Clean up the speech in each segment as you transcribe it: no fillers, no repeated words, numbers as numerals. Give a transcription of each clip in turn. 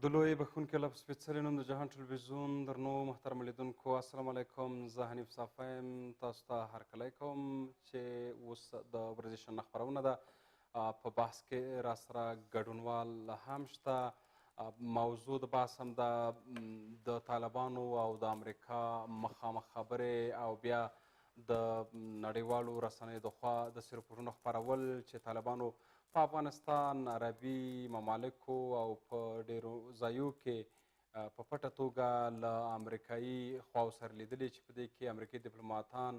د لوی بښونکي الله په سپېڅلي نوم د جهان ټلویزیون درنو محترمو لیدونکو، السلام علیکم. زه حنیف صافی یم، تاسو ته هرکلی کوم چې اوس د ورځې شننه خپرونه ده. په بحث کې راسره ګډونوال هم شته. موضوع د بحث هم د طالبانو او د امریکا مخامخ خبرې او بیا د نړیوالو رسنیو د خوا داسې رپورټونه خپرول چې طالبانو په افغانستان، عربي ممالکو او په ډیرو ځایو کې په پټه توګه له امریکایي خواو سره لیدلي چې په دې کې امریکایي دیپلوماتان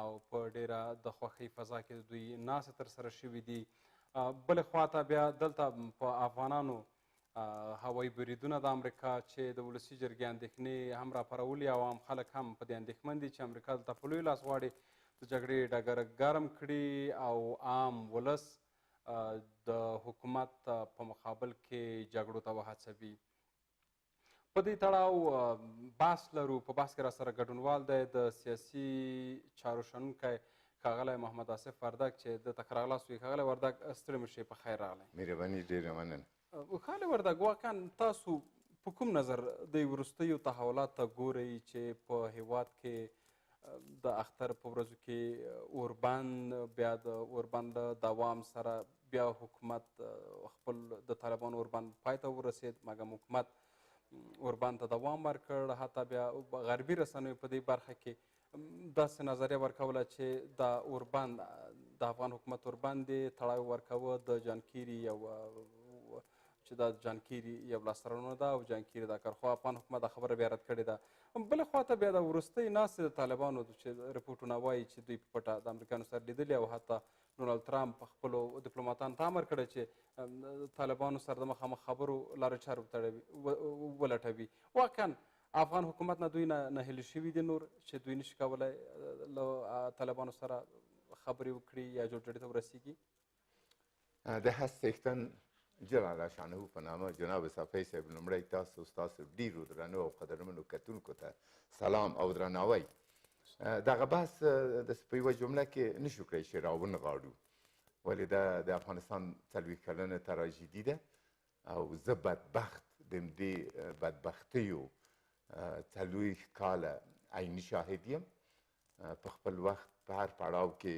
او په ډیره د خوښۍ فضا کې د دوی ناستې ترسره شوي دي. بلې خواته بیا دلته په افغانانو هوایي بریدونه د امریکا چې د ولسي جرګې اندېښنې هم راپارولي او عام خلک هم په دې اندېښمن دي چې امریکا دلته په لوی لاس غواړي د جګړې ډګر ګرم کړي او عام ولس د حکومت په مقابل کې جګړو ته وهڅوي. په دې تړاو بحث لرو. په بحث کې راسره ګډونوال دی د سیاسي چارو شنونکی ښاغلی محمد آصف وردګ چې ده ته ښه راغلاست وي. ښاغلی وردګ، ستړي مه شئ، په خیر راغلی. مهرباني، ډېره مننه. ښاغلی وردګ، واقعا تاسو په کوم نظر د وروستیو تحولات ته ګورئ چې په هیواد کې د اختر په ورځو کې اوربند، بیا د اوربند له دوام سره بیا حکومت خپل د طالبانو اوربند پای ته ورسېد، مګر حکومت اوربند ته دوام ورکړ. حتی بیا غربي رسنیو په دې برخه کې داسې نظریه ورکوله چې دا اوربند د افغان حکومت اوربند دی، تړاو ورکوه د جانکیري یو چې دا جانکیري یو لاسته راوړنه ده او جانکیري دا کار، خو افغان حکومت دا خبره بیا رد کړې ده. بلې خوا ته بیا د وروستۍ ناستې د طالبانو چې رپورټونه وایي چې دوی په پټه د امریکایانو سره لیدلي او حتی ډونالد ترامپ خپلو دیپلوماتانو ته امر کړی چې طالبانو سره د مخامخ خبرو لارې چارې ولټوي. واقعا افغان حکومت نه دوی ناهیلي شوي دي نور چې دوی نشي کولی له طالبانو سره خبرې وکړي یا جوړجاړي ته ورسیږي. د هست څښتن جلال شانه په نامه جناب صافی صاحب، لومړی تاسو ستاسو ډېرو درنو او قدرمنو کتونکو ته سلام او درناوی. دغه بحث داسې په یوه جمله کې نشو کړی چې راونغاړو، ولې دا د افغانستان 40 کلنه تراژیدي ده او زه بدبخت د همدې بدبختیو 40 کاله عیني شاهد یم. په خپل وخت په هر پړاو کې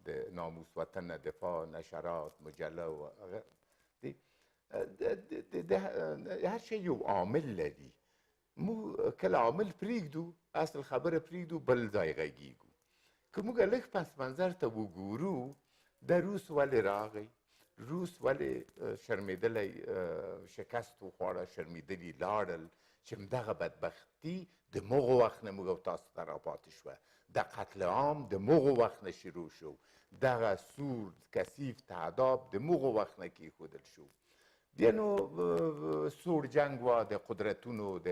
د ناموس وطن دفاع، نشرات، مجله و هغه دي، هر شی یو عامل لري. موږ کله عامل پرېږدو، اصل خبره پرېږدو، بل ځای غږېږو. که موږ لږ پس منظر ته وګورو، د روس ولې راغی، روس ولې شرمېدلی شکست وخواړه، شرمېدلي لاړل، چې همدغه بدبختي د مغو وخت نه موږ او تاسو ته راپاتې شوه. د قتل عام د مغو وخت نه شروع شو، دغه سور کثیف تعداب د مغو وخت نه کېښودل شو. بیا نو سوړ جنګ وه د قدرتونو، د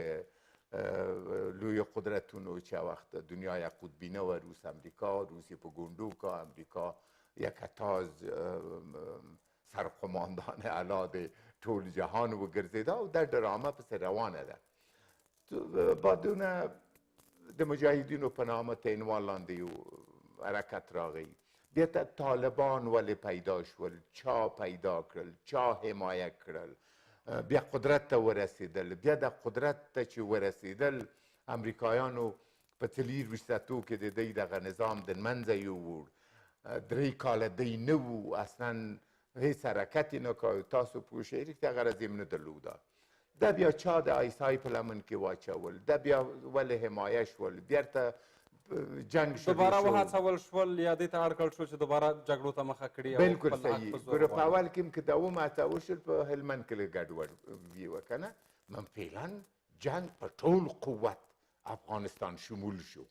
لوی قدرتونو چې وخت دنیا یک قطبینه وه، روس امریکا، روس یې په ګونډو کا، امریکا یک تاز سرقماندان اعلی د ټول جهان وګرځېده او دا ډرامه پسې روانه ده. بعدونه د مجاهدینو په نامه ته عنوان لاندې یو حرکت راغی. بیا ته طالبان ولې پیدا شول، چا پیدا کړل، چا حمایه کړل، بیا قدرت ته ورسېدل. بیا د قدرت ته چې ورسېدل، امریکایانو په 24 ساعتو کې د دوی دغه نظام د منځه یووړ. 3 کاله دی نه وو، اصلا هیڅ حرکت یې نه کاوه. تاسو پوه شئ، رښتیا غرض یې هم نه درلوده. دا بیا چا د آی اس آی په لمن کې واچول، دا بیا ولې حمایه شول، بیرته جنګ شروع دوباره شو، وهڅول شول یا دې ته اړ کړل شول چې دوباره جګړو ته مخه کړي او بالکل خپل حق صحیح. په زور ګوره په وغواړي. اول کې هم که دا ومهڅول شول، په هلمند کې لږ ګډوډ وي وه که نه، من فعلا جنګ په ټول قوت افغانستان شمول شو،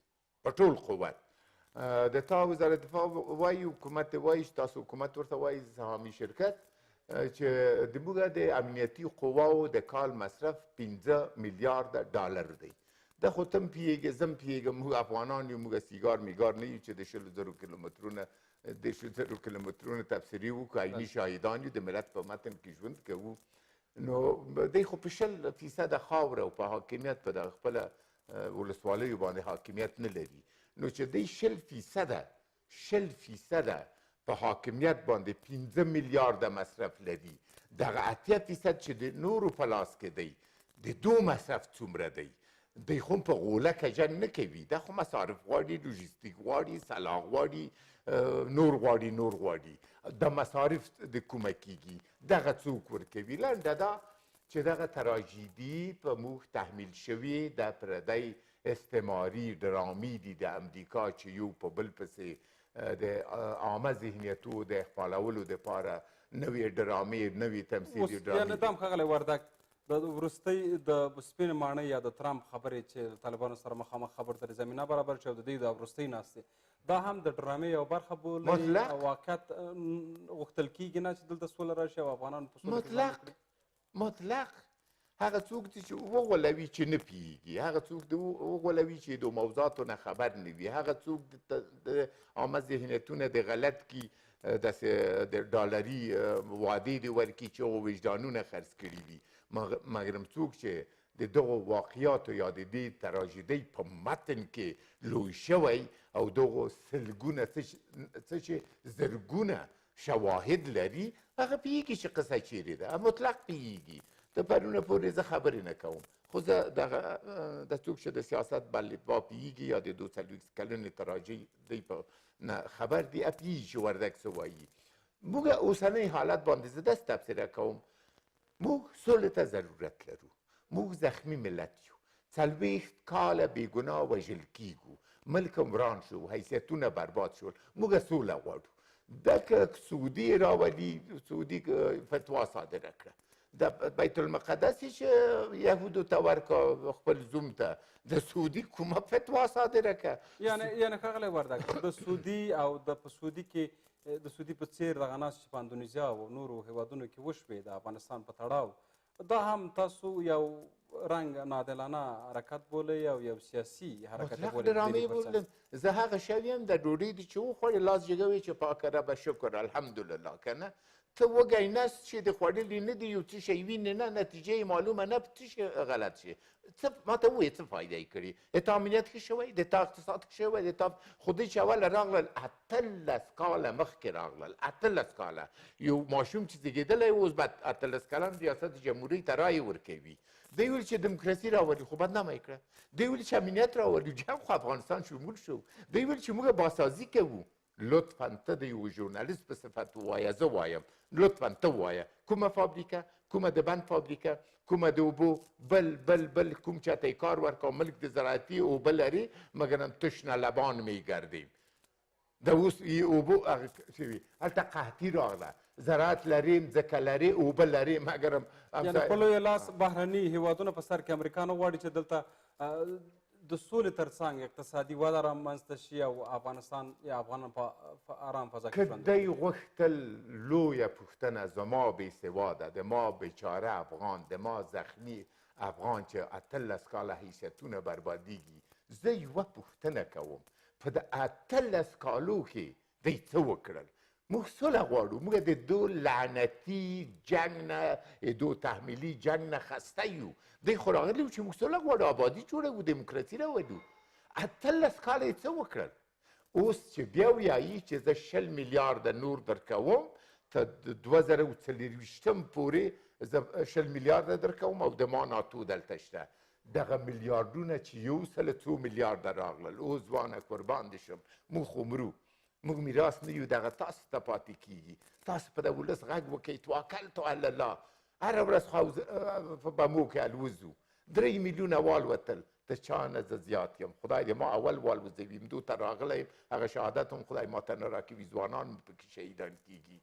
په ټول قوت. د تا وزارت دفاع وایي، حکومت وایي، چې تاسو حکومت ورته وایي، سهامي شرکت، چې د موږ د امنیتي قواو د کال مصرف 5 میلیارد ډالر دی. دا خو ته هم پوهېږې، زه هم پوهېږم، موږ افغانان یو، موږ سیګار میګار نه یو چې د شلو زرو کیلومترونه، د شلو زرو کیلومترونو تبصرې وکړو، عیني شاهدان یو، د ملت په متن کې ژوند کوو. نو دی خو په 20% خاوره او په حاکمیت په دغه خپله ولسوالیو باندې حاکمیت نه لري. نو چې دی 20% په حاکمیت باندې 5 میلیارده مصرف لري، دغه 80% چې د نورو په لاس کې دی، د دو مصرف څومره دی؟ دی خو په غولکه جنګ نه کوي، دا خو مصارف غواړي، لوژستیک غواړي، سلاح غواړي، نور غواړي، نور غواړي. د مصارف د کومه کیږي؟ دغه څوک ورکوي؟ لنډه دا چې دغه تراژیدي په موږ تحمیل شوې، د پردی استعماري ډرامې دي د امریکا چې یو په بل پسې د عامه ذهنیتو د خپلولو دپاره نوې ډرامې، نوې تمثیلي ډرامې. یعنې دا هم ښاغلی وردګ د وروستۍ د سپینې ماڼۍ یا د ترامپ خبرې چې له طالبانو سره مخامخ خبرو ته زمینه برابر شي او د دوی د وروستۍ ناستې، دا هم د ډرامې یوه برخه بولئ او واقعیت غوښتل کېږي نه چې دلته سوله راشي او افغانان په سوله کې ژوند وکړي؟ مطلق. هغه څوک دی چې وغولوي چې نه پوهېږي، هغه څوک دی وغولوي چې د موضوعاتو نه خبر نه وي، هغه څوک د عامه ذهنیتونه د غلط کي، داسې د ډالري وعدې دې ورکړي چې هغو وجدانونه خرڅ کړي وي. مګرم څوک چې د دغو واقعیاتو یا د دې تراژیدۍ په متن کې لوی شوی او دغو سلګونه څه چې زرګونه شواهد لري، هغه پوهېږي چې قصه چیرې ده، مطلق پوهېږي. د پرونه پورې زه خبرې نه کوم، خو زه دغه د څوک چې د سیاست بلدوا پوهېږي یا د 42 کلنې تراژیدۍ په نه خبر دي، پوهېږي چې وردګ څه وایي. موږ اوسنی حالت باندې زه داسې تبصره کوم، موږ سولې ته ضرورت لرو، موږ زخمی ملت یو، 40 کاله بېګناه وژل کیږو، ملک هم وران شو، حیثیتونه برباد شول، موږ سوله غواړو. دا که سعودي راولي، سعودي فتوا صادره کړه، د بیت المقدس یې چې یهودو ته ورکړه خپل زوم ته، د سعودي کومه فتوا صادره کړه؟ یعنې ښاغلی وردګ، د سعودي او د په سعودي کې د سعودي په څېر دغه ناستې چې په اندونیزیا او نورو هیوادونو کې وشوې د افغانستان په تړاو، دا هم تاسو یو رنګ ناعادلانه حرکت بولئ او یو سیاسي حرکت مطلق بولئ؟ ډرامې بولم. زه هغه شوی یم د ډوډۍ دې چې وخوړې لاس جګوې چې پاکه ربه شکر الحمدلله، که نه ته وږی نس چې دې خوړلي نه دي، یو څه شی وینې نه، نتیجه یې معلومه نه، څه شی غلط شي، څه ما ته ووایې څه فایده یې کړې؟ د تا امنیت ښه شوی، د تا اقتصاد ښه شوی، د تا خو دوی چې اوله راغلل 18 کاله مخکې راغلل، 18 کاله یو ماشوم چې زېږېدلی و اوس به 18 کلن ریاست جمهوري ته رایې ورکوي. دوی ویل چې دموکراسي راولي، خو بدنامه یې کړه. دوی ویل چې امنیت راولي، جنګ خو افغانستان شمول شو. دوی ویل چې موږ باسازي کوو. لطفاً ته د یو ژورنالیست په صفت ووایه، زه وایم لطفاً ته ووایه کومه فابریکه، کومه د بند فابریکه، کومه د اوبو، بل بل بل کوم چاته یې کار ورکړ، ملک د زراعتي اوبه لري مګرم تشنه لبان میګردیم. د اوس یې اوبو هغه شوي، هلته قحطي راغله، زراعت لري، مځکه لري، اوبه لري، مګرم یعنې په لوی لاس بهرني هیوادونه په سر کې امریکا نه غواړي چې دلته د سولې ترڅنګ اقتصادي وده رامنځته شي او افغانستان یا افغانان په ارام فضا کې که ژوند دی وکړي. غوښتل لویه پوښتنه زما بې سواده، د ما بیچاره افغان، د ما زخمی افغان چې 18 کاله حیثیتونه بربادیږي، زه یوه پوښتنه کوم، په د 18 کالو کې دی څه وکړل؟ موږ سوله غواړو، موږ د دو لعنتي جنګ نه، دو تحمیلي جنګ نه خسته یو. دی خو راغلي وو چې موږ سوله غواړو، آبادي جوړوو، دیموکراسي راولو. 18 کاله یې څه وکړل؟ اوس چې بیا ویایي چې زه 20 میلیارده نور درکوم، تر 2024 پورې زه 20 میلیارده درکوم او د ما ناتو دلته شته. دغه میلیاردونه چې یو سل څو میلیارده راغلل، او ځوانه قربان دې شم، موږ خو مرو، موږ میراث نه یو، دغه تاسو ته پاتې کیږي. تاسو په د ولس غږ وکئ، توکلت علی الله. هره ورځ خو په بمو کې الوزو، 3 میلیونه والوتل، د چا نه زه زیات یم، خدای دې ما اول والوزوي، دو ته راغلی یم، هغه شهادت هم خدای ما ته نه راکوي، ځوانان مې پکې شهیدان کیږي.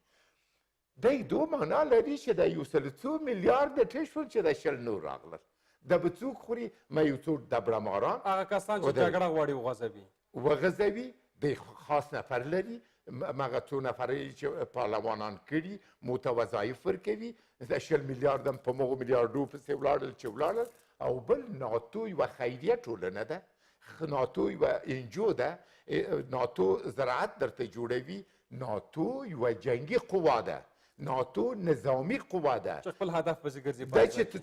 دی دو معنا لري چې د یو سل څو میلیارده ټه شول چې د 20 نور راغلل، دا به څوک خوري؟ ما یو څو دبړه ماران، هغه کسان چې جګړه غواړي وغځوي، وغځوي. دی خاص نفر لري، مغه څو نفره یې چې پهلوانان کړي، مو ته وظایف ورکوي. د 20 میلیارد هم په مغو میلیارډو پسې ولاړل چې ولاړل. او بل ناتو یوه خیریه ټولنه ده، ناتو یوه انجو ده، ناتو زراعت درته جوړوي، ناتو یوه جنګي قوا ده، ناتو نظامي قوا ده چې خپل هدف پسې ګرځي. دا چې ته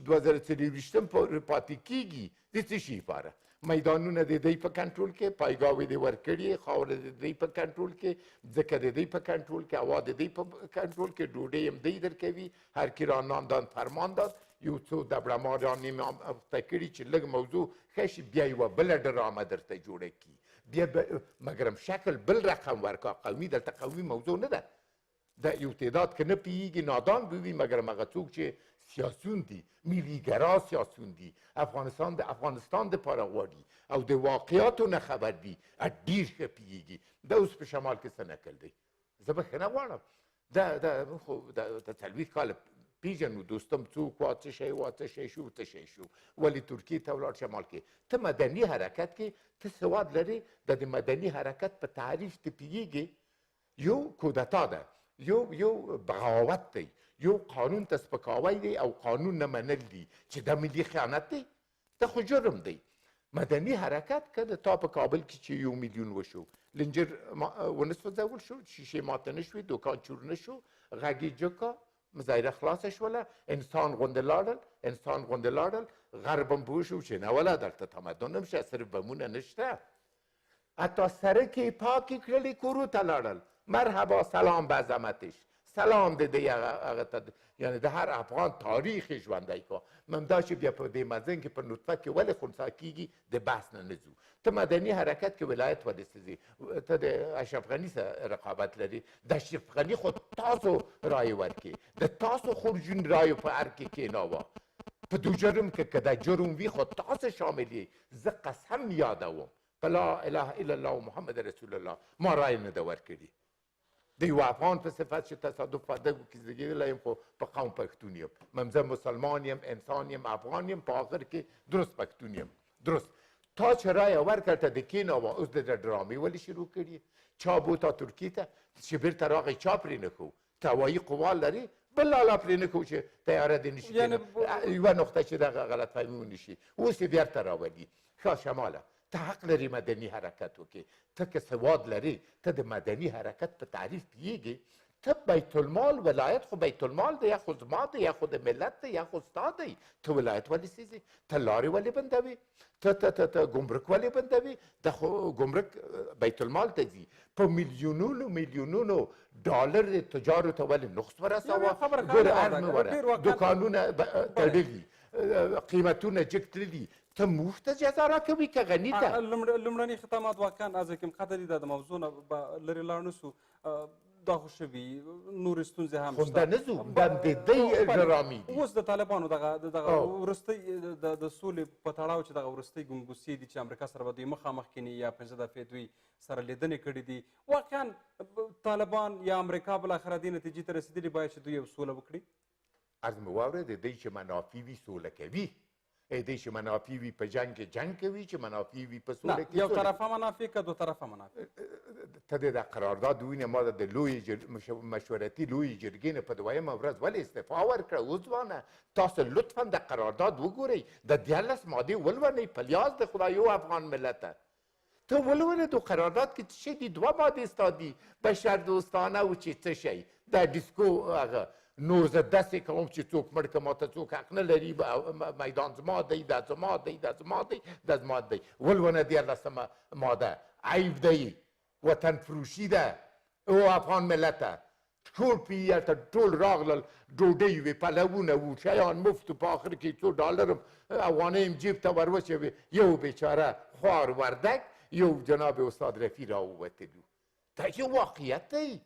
2024 پورې پاتې کېږي د څه شي لپاره؟ میدانونه د دوی په کنټرول کې، پایګاوې دې ورکړي، خاوره د دوی په کنټرول کې، ځمکه د دوی په کنټرول کې، هوا د دوی په کنټرول کې، ډوډۍ هم دوی درکوي، هر کی را نان دان فرمان داد. یو څو دبړه ماران یې اخته کړي چې لږ موضوع ښه شي، بیا یوه بله ډرامه درته جوړه کړي، بیا مګرم شکل بل رقم ورکا. قومي دلته قومي موضوع نه ده، دا یو تعداد که نه پوهېږي نادان به وي، مګرم هغه څوک چې سیاسیون دي، ملیګرا سیاسیون دي، افغانستان د افغانستان دپاره غواړي او د واقعاتو نه خبر دي، ډېر ښه پوهېږي. دا اوس په شمال کې څه نکل دی، زه به ښه نه غواړم. دا خو د 40 کاله پیژنو، دوستم څوک وا، څه شی وا، څه شی شو، څه شی شو، ولې ترکیې ته ولاړ شمال کې. ته مدني حرکت کې ته سواد لرې، د مدني حرکت په تعریف ته پوهېږې. یو کودتا ده، یو بغاوت دی، یو قانون ته سپکاوی دی او قانون نه منل دي چې دا ملي خیانت دی، دا خو جرم دی. مدني حرکت که د تا په کابل کې چې 1 میلیون وشو، لنجر ونه سوځول شو، شیشې ماته نه شوې، دوکان چور نه شو، غږ یې جګ کا، مظاهره خلاصه شوله، انسان غوندې لاړل، انسان غوندې لاړل. غرب هم پوه شو چې نه ولا دلته تمدن هم شته، صرف بمونه نشته. حتی سرکې یې پاکې کړلې، کورو ته لاړل، مرحبا سلام به عظمتش، سلام د دی هغه ته، یعنی د هر افغان تاریخ ژوندی کا. من دا چې بیا په دې مزن کې په نطفه کې ولې خنثی کېږي د بحث نه نه ځو. ته مدني حرکت کې ولایت ولې سوځي؟ ته د اشرف غني سره رقابت لري، د اشرف غني خو تاسو رایې ورکړې، د تاسو خورجون رایو په ارګ کې کېناوه، په دو جرم کې که دا جرم وي خو تاسو شامل یې. زه قسم یادوم په لا اله الا الله محمد رسول الله، ما رایې نه ده ورکړې. د یو افغان په صفت چې تصادف وردګو کې زېږېدلی یم، خو په قوم پښتون یم، زه مسلمان یم، انسان یم، افغان یم، په آخر کې درست پښتون یم. درست تا چې رایه ورکړه ته د کېناوه، اوس د ډرامې ولې شروع کړي؟ چا بوتا ترکیې ته چې بېرته راغی، چا پرې نه ښو؟ ته هوایي قوا لرې، بل لالا پرې نه ښو چې طیاره دې نشي. یوه نقطه چې دغه غلط فهمي ونه شي، اوس یې بېرته راولي. ښه شماله، ته حق لرې مدني حرکت وکړې، ته که سواد لرې، ته د مدني حرکت په تعریف پوهېږې. ته بیت المال ولایت خو بیت المال دی، یا خو زما دی، یا خو د ملت دی، یا خو ستا دی. ته ولایت ولې سیزې؟ ته لارې ولې بندوې؟ ته ته ته ته ګمرک ولې بندوې؟ د خو ګمرک بیت المال ته ځي. په میلیونونو میلیونونو ډالر د تجارو ته ولې نقص ورسوه؟ ګوره عرض مې وره، دوکانونه تړلي، قیمتونه جګ تللي، ته موږ ته جزا راکوي که غني ته؟ لومړني ختمات واقعا از حکیم قدري دا د موضوع نه به لرې لاړ نه سو. دا خو شوي، نورې ستونزې هم خو شته. دا نه ځو، دا د دی ډرامې دي. اوس د طالبانو دغه وروستۍ د سولې په تړاو چې دغه وروستۍ ګنګوسې دي چې امریکا سره به دوی مخامخ کښېني یا 5 دفعې دوی سره لیدنې کړې دي، واقعا طالبان یا امریکا بالاخره دې نتیجې ته رسېدلي باید چې دوی یو سوله وکړي؟ عرض مې واورېد، د دوی چې منافع وي سوله کوي، دی چې منافع وي په جنګ کې جنګ کوي، چې منافع وي په سوله کې یو طرفه منافع که دو طرفه منافع؟ ته د دا قرارداد وینې، ما د لویې مشورتي لویې جرګې نه په دویمه ورځ ولې استعفا ورکړه؟ وځوانه تاسو لطفا د قرارداد وګورئ، د 13 مادې ولولئ، په لیاز د خدای یو افغان ملته. ته ولولې د قرارداد کې څه شی دي؟ 2 مادې ستا دي، بشر دوستانه او چې څه شی دا ډیسکو هغه. نور زه داسې کوم چې څوک مړ که ما ته څوک حق نه لري، میدان زما دی، دا زما دی، دا زما دی، دا زما دی. ولونه 13 ماده عیب دی، وطن فروشي ده او افغان ملته. ټول پی هلته ټول راغلل، ډوډۍ وې، پلوونه وو، شیان مفت، په آخر کې څو ډالر هم افغانۍ هم جیب ته ور وچوي. یو بیچاره خوار وردک، یو جناب استاد رفیع راووتلو. دا یو واقعیت دی.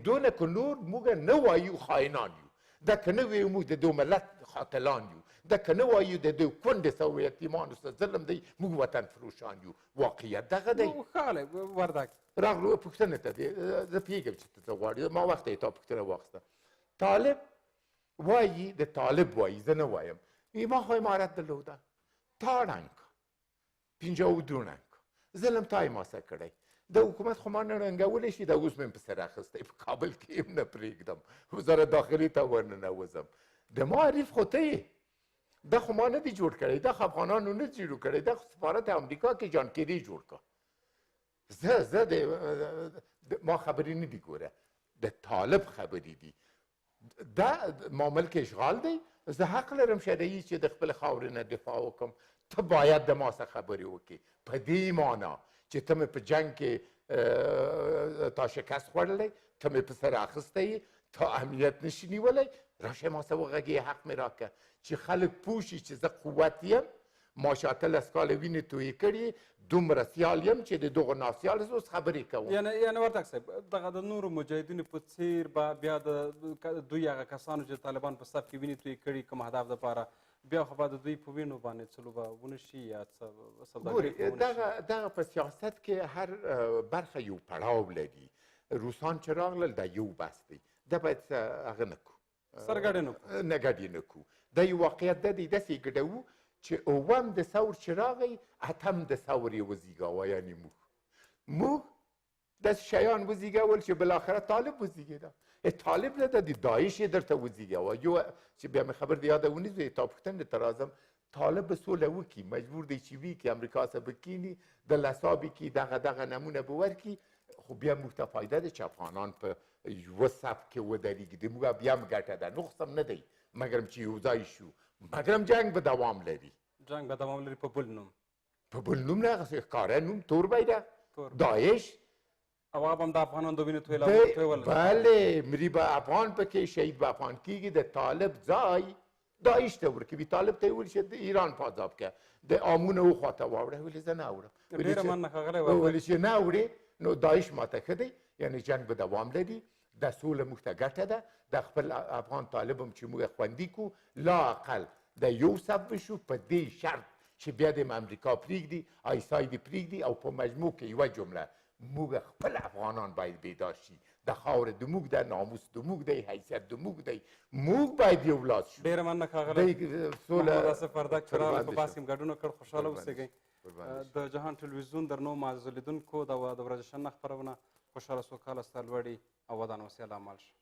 دونه که نور موږ نه وایو خاینان یو، دا که نه وایو موږ د دو ملت قاتلان یو، دا که نه وایو د دو کونډې سره او یتیمانو سره ظلم دی، موږ وطن فروشان یو. واقعیت دغه دی. نو ښاغلی وردک راغلو پوښتنې ته دی، زه پوهېږم چې ته څه غواړې، ما وخته یې تا پوښتنه واخیسته. طالب وایي، د طالب وایي، زه نه وایم، ما خو امارت درلوده، تا ړنګ کړه، 52 ړنګ کړه، ظلم تا یې ما سره کړی، د حکومت خو ما نه ړنګولی شي، دا اوس مې هم پسې راخیستی، په کابل کې یې هم نه پرېږدم، وزارت داخلي ته ورننوځم. د ما حریف خو ته یې، دا خو ما نه دی جوړ کړی، دا خو افغانانو نه دی جوړ کړی، دا خو سفارت امریکا کې جان کیري جوړ کړ. زه د ما خبرې نه دي ګوره، د طالب خبرې دي. دا ما ملک اشغال دی، زه حق لرم شرعي چې د خپل خاورې نه دفاع وکړم، ته باید د ما سره خبرې وکړې، په دې معنا چې ته مې په جنګ کې تا شکست خوړلی، ته مې په سر اخیستی یې، تا امنیت نشي نیولی، راشه ما سره وغږېږه، حق مې راکړه چې خلک پوه شي چې زه قوت یم، ما چې 18 کاله وینې تویې کړې، دومره سیال یم چې د دغو ناسیال سره اوس خبرې کوم. یعنې وردګ صاحب، دغه د نورو مجاهدینو په څیر به بیا د دوی هغه کسانو چې طالبان په صف کې وینې تویې کړي کوم هدف دپاره، بیا خو به د دوی په وینو باندې څه لوبه ونه شي یا څه سوداګري ګورې، ونه شي؟ دغه په سیاست کې هر برخه یو پړاو لري. روسان چې راغلل دا یو بحث دی، دا باید څه هغه نه کړو، سر ګډې نه کړو. نه ګډې نه کړو. دا یو واقعیت دی، داسې یې ګډوو چې اووم د ثور چې راغی، اتم د ثور یې وزیږاوه. یعنې موږ داسې شیان وزیږول چې بالاخره طالب وزیږېده. طالب نه ده، د داعش یې درته وزیږاوه. یو چې بیا مې خبر د یاده ونیسو، تا پوښتنې ته راځم، طالب به سوله وکړي، مجبور دی چې وي کړي، امریکا سره به کښېني، د لسابې کړي، دغه دغه نمونه به ورکړي. خو بیا موږ ته فایده ده چې افغانان په یوه صف کې ودرېږي، د موږ بیا هم ګټه ده، نقص هم نه دی، مګرم چې یو ځای شو، مګرم جنګ به دوام لري. جنګ به دوام لري په بل نوم. په بل نوم نه، هغسې ښکاره نوم، تور بیرغ، تور. داعش. او هغه به هم د افغانانو د وینې تویول. بله، مري به افغان پکې، شهید به افغان کېږي. د طالب ځای داعش ته ورکوي. طالب ته یې ویل چې د ایران په عذاب که د آمونه و خواته واوړه، ویل زه نه اوړم. ډېره مننه ښاغلی وردګ. ویل چې نه اوړې نو داعش ماته ښه دی. یعنې جنګ به دوام لري، د سوله موږ ته ګټه ده، د خپل افغان طالب هم چې موږ خوندي کړو، لا اقل د یو صف به شو، په دې شرط چې بیا دې امریکا پرېږدي، آی اس آی دې پرېږدي. او په مجموع کې یوه جمله، موږ خپل افغانان باید بیدار شي، د خاورې د موږ ده، ناموس د موږ دی، حیثیت د موږ دی، موږ باید یو لاس شو. ډېره مننه ښاغلی دی سوله محمد آصف وردګ چې راغلی، په قربان بحث دې کې مو ګډون وکړ. خوشحاله قربان دې اوسېږئ. شم. قربان دې شم. د جهان ټلویزیون درنو معززو لیدونکو، دا وه د ورځې شنه خپرونه. خوشحاله سوکاله، سرلوړي او ودان اوسئ. الله مل شه.